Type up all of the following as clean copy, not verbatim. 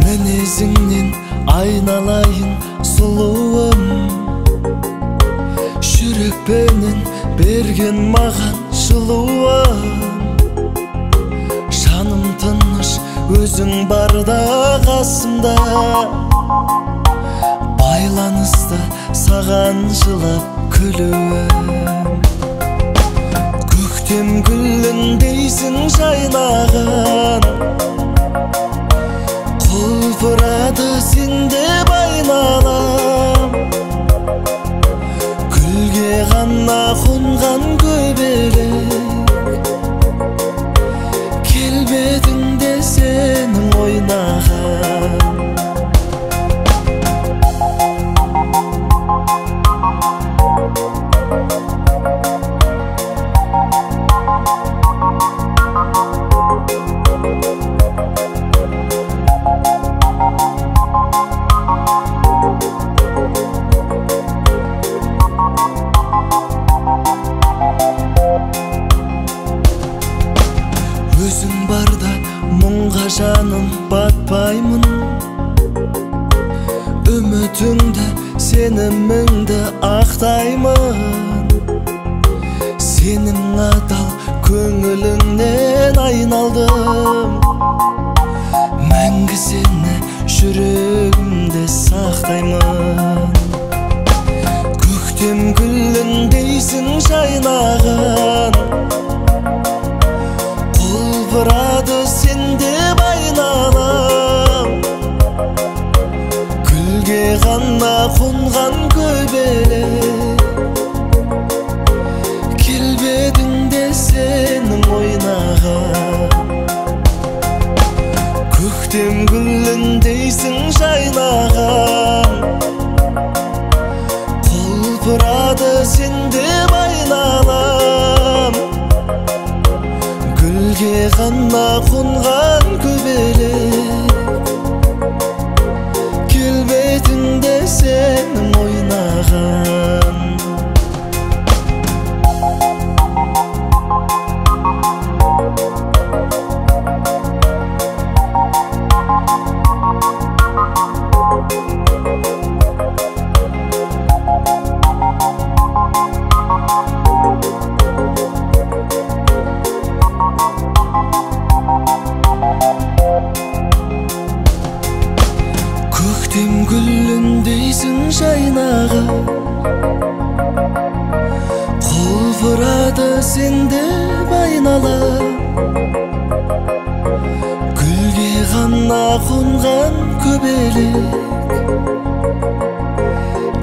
Мінезіңнен айналайын сұлуым, жүрекпенен берген маған жылуым. Жаным тыныш өзің барда қасымда, байланысты саған жылап күлуім. Көктем гүліндейсің жайнаған, құлпырады сен деп айналам. Гүлге ғана қонған көбелек, келбетіңде сенің ойнаған. Өзің барда мұңға жаным батпаймын, үмітіңді, сеніміңді ақтаймын. Сенің адал көңіліңнен айналдым, мәңгі сені жүрегімде сақтаймын. Көктем гүліндейсің жайнаған, құлпырады сен деп айналам. Гүлге ғана қонған көбелек, келбетіңде сенің ойнаған. Көктем гүліндейсің жайнаған, құлпырады сен деп айналам. Гүлге ғана қонған көбелек, келбетіңде сенің ойнаған. Көктем гүліндейсің жайнаған, құлпырады сен деп айналам. Гүлге ғана қонған көбелек,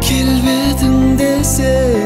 келбетіңде сен